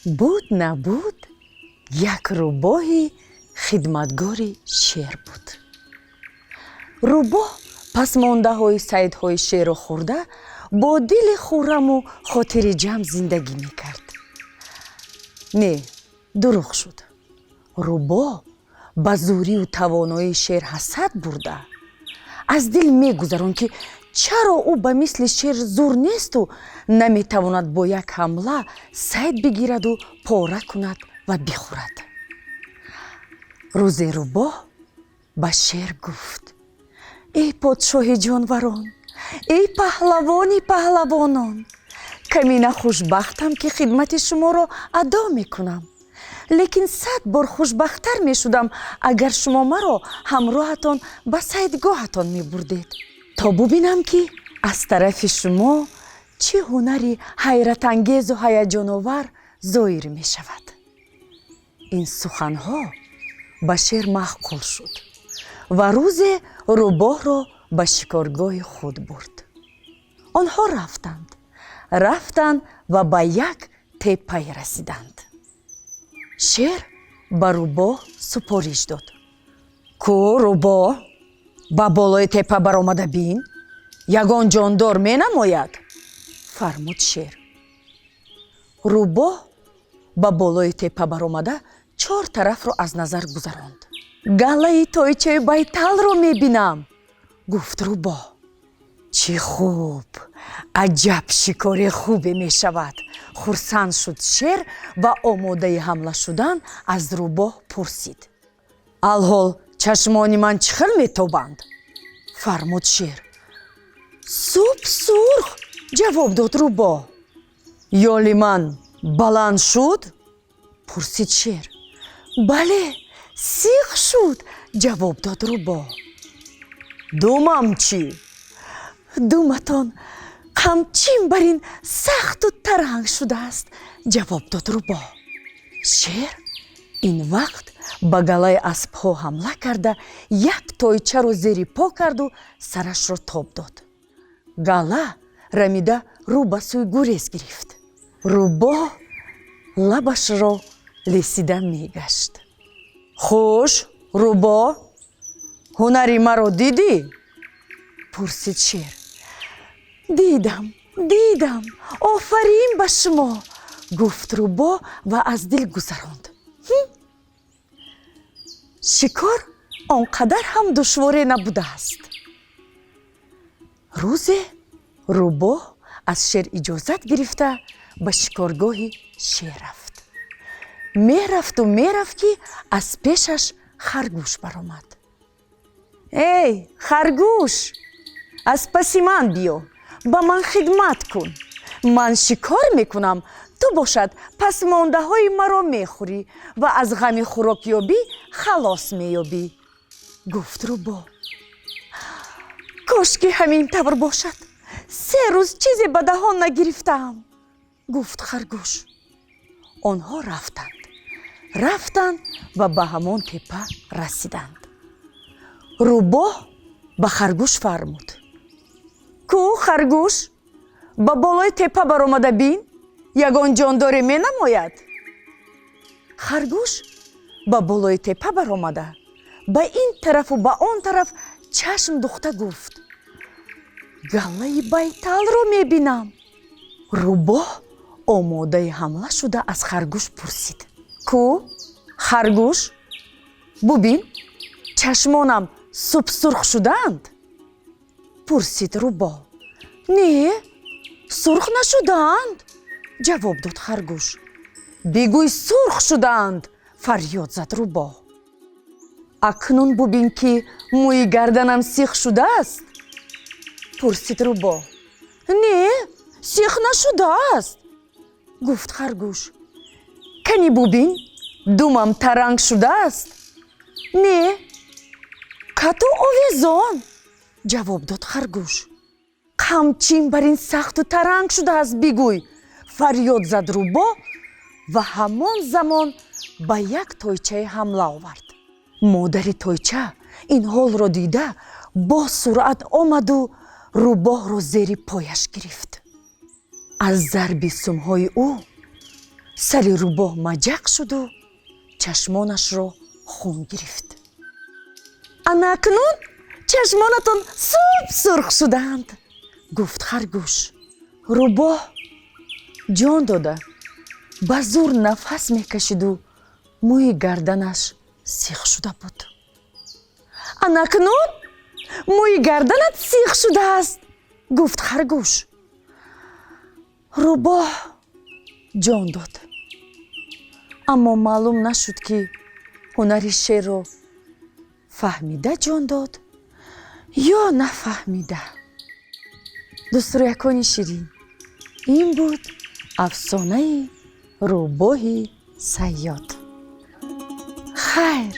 Буд, набуд, як рӯбоҳи хидматгори шер буд. Рӯбоҳ пасмондаҳои сайдҳои шерро хӯрда, бо дили хурраму хотири ҷамъ зиндагӣ мекард. Не, дурӯғ шуд. Рӯбоҳ ба зӯрию тавоноии шер ҳасад бурда, аз дил мегузаронд, ки чаро ӯ ба мисли шер зур несту наметавонад бо як ҳамла сайд бигираду пора кунад ва бихӯрад. Рӯзе рӯбоҳ ба шер гуфт: «Эй подшоҳи ҷонварон, эй паҳлавони паҳлавонон, камина хушбахтам, ки хидмати шуморо адо мекунам, лекин 100 бор хушбахттар мешудам, агар шумо маро ҳамроҳатон ба сайдгоҳатон мебурдед, то бубинам, ки аз тарафи шумо чӣ ҳунари ҳайратангезу ҳаяҷоновар зоҳир мешавад». Ин суханҳо ба шер маъқул шуд ва рӯзе рӯбоҳро ба шикоргоҳи худ бурд. Онҳо рафтанд, рафтанд ва ба як теппае расиданд. Шер ба рӯбоҳ супориш дод: «Ку, рӯбоҳ, ба болои теппа баромада бин, ягон ҷондор менамояд», фармуд шер. Рӯбоҳ ба болои теппа баромада, чор тарафро аз назар гузаронд. «Галаи тойчаи байталро мебинам», гуфт рӯбоҳ. «Чӣ хуб, аҷаб шикори хубе мешавад», хурсанд шуд шер ва омодаи ҳамла шудан аз рӯбоҳ пурсид: «Алҳол чашмони ман чӣ хел метобанд?» фармуд шер. «Суп сурх», ҷавоб дод рӯбоҳ. «Ёли ман баланд шуд?» пурсид шер. «Бале, сиқ шуд», ҷавоб дод рӯбоҳ. «Думам чӣ?» «Думатон қамчин бар ин сахту таранг шудааст», ҷавоб дод рӯбоҳ. Шер ин вақт ба галаи аспҳо ҳамла карда, як тойчаро зери по карду сарашро тоб дод. Гала рамида рӯ ба сӯи гурез гирифт. Рӯбоҳ лабашро лесида мегашт. «Хуш, рӯбоҳ, ҳунари маро дидӣ?» пурсид шер. «Дидам, дидам, офарин ба шумо», гуфт рӯбоҳ ва аз дил гузаронд: «Шикор он қадар ҳам душворе набудааст». Рӯзе рӯбоҳ аз шер иҷозат гирифта, ба шикоргоҳи шер рафт. Мерафту мерафт, ки аз пешаш харгӯш баромад. «Эй харгӯш, аз паси ман биё, ба ман хидмат кун. Ман шикор мекунам, ту бошад пасмондаҳои маро мехӯрӣ ва аз ғами хӯрокёбӣ халос меёбӣ», гуфт рӯбоҳ. «Кошки ҳамин тавр бошад. 3 рӯз чизе ба даҳон нагирифтаам», гуфт харгӯш. Онҳо рафтанд, рафтанд ва ба ҳамон теппа расиданд. Рӯбоҳ ба харгӯш фармуд: «Ку, харгӯш, ба болои теппа баромада бин, ягон ҷондоре менамояд?» Харгӯш ба болои теппа баромада, ба ин тарафу ба он тараф чашм духта гуфт: «Галаи байталро мебинам». Рӯбоҳ омодаи ҳамла шуда, аз харгӯш пурсид: «Ку, харгӯш, бубин, чашмонам субсурх шудаанд?» пурсид рӯбоҳ. «Не, сурх нашудаанд», ҷавоб дод харгӯш. «Бигӯй, сурх шудаанд», фарёд зад рӯбоҳ. «Акнун бубин, ки мӯи гарданам сих шудааст?» пурсид рӯбоҳ. «Не, сих нашудааст», гуфт харгӯш. «Кани бубин, думам таранг шудааст?» «Не, кату овезон», ҷавоб дод харгӯш. «Қамчин бар ин сахту таранг шудааст, бигӯй», фарёд зад рӯбоҳ ва ҳамон замон ба як тойчае ҳамла овард. Модари тойча ин ҳолро дида, бо суръат омаду рӯбоҳро зери пояш гирифт. Аз зарби сумҳои ӯ Сари рӯбоҳ маҷақ шуду чашмонашро хун гирифт. Ана акнун чашмонатон суб сурх шудаанд, гуфт харгӯш. Рӯбоҳ ҷон дода, ба зур нафас мекашиду мӯи гарданаш сих шуда буд. Ана акнун мӯи гарданат сих шудааст, гуфт харгӯш. Рӯбоҳ ҷон дод, аммо маълум нашуд, ки ҳунари шерро фаҳмида ҷон дод ё нафаҳмида. Дӯстрӯякони ширин, ин буд афсонаи рӯбоҳи сайёд. Хайр.